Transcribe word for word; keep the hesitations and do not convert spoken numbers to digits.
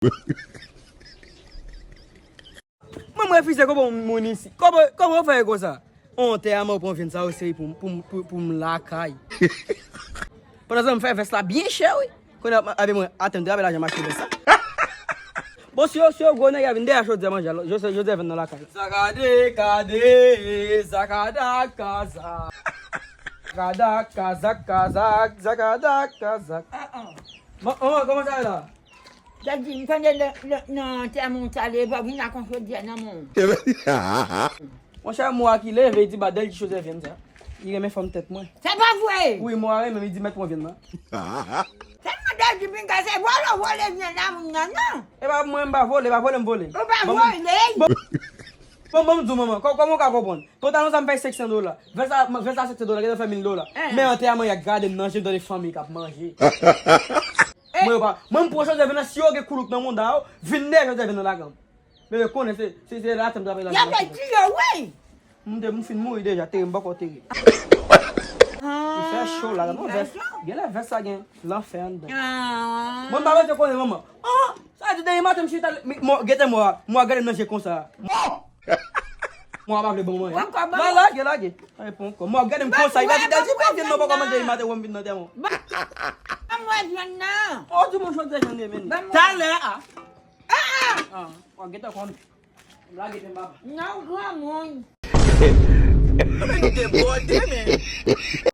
Mwen, m refize konprann moun isi. Kòman, kòman w fè konsa? Ontè a, mwen pran vyann sa yo seri pou, pou, pou, pou m lakay. Pandan sa, m fè vès la byen chè, wi. Kounye a, abe mwen, atann, drape lajan m achte vès la. Bon, si yo, si yo gwo nèg a vin dèyè chòdyè manje, alò, Jozè, Jozè vin nan lakay la. Sa gade, gade, zakadak, kazak. Zakadak, kazak, kazak, zakadak, kazak. Ah, ah. Bon, oh, kòman sa ye la? Daddy, m tande nan, nan, nan antèman w t ale, pa vin la konn chòdyè nan men w. Monchè, mwa ki leve, li di ba dèl di Jozè vyann sa. Li renmen fanm tèt mwen. Se pa vre! Wi, mwa renmen, li di mèt pran vyann nan. Tèlman Daddy pinga, se vòlè w vòlè vyann nan moun nan, non? E pa mwen, m pa vòlè, e pa vòlè m vòlè. Ou pa vòlè? Bon, bon, bon, m di w, manman, kò-, kòman w ka konprann? Pantalon sa m peye senk san dola. Vès la, vès la senk san dola, gentan fè mil dola. Eh. Men antèman y ap gade m nan je m tande fanmi k ap manje. Mwen yo pa, mwen m pran chòdyè vyann nan, si yo gen koulouk nan mouda yo, vin dèyè chòdyè vyann nan lakay m. Men yo konnen se, se, se lajan m travay la. Y ap di yo, wi! M te, m fin mouri deja, tere m poko tere. Li fè cho la, non, vès, gen lè vès sa gen lanfè anndan. Ah. Mwen m pa bezwen konnen manman. Ah, sa di dèyè maten m chita, m, m, gentan mwa, mwa gade m nan je konsa. Mwa pa vle ban mwen. Lage, lage. Ay, pon kò. Mwa gade m konsa, li pa di dèyè, pa vin non, poko mande li maten wè m vin nan tèman. Ban mwen vyann nan. Oh, di mwen chòdyè vyann nan, men. Talè a. Ah, ah. Ah, w ap gentan konn. M lage tè m papa. Non, granmoun. Men nou debòde, men.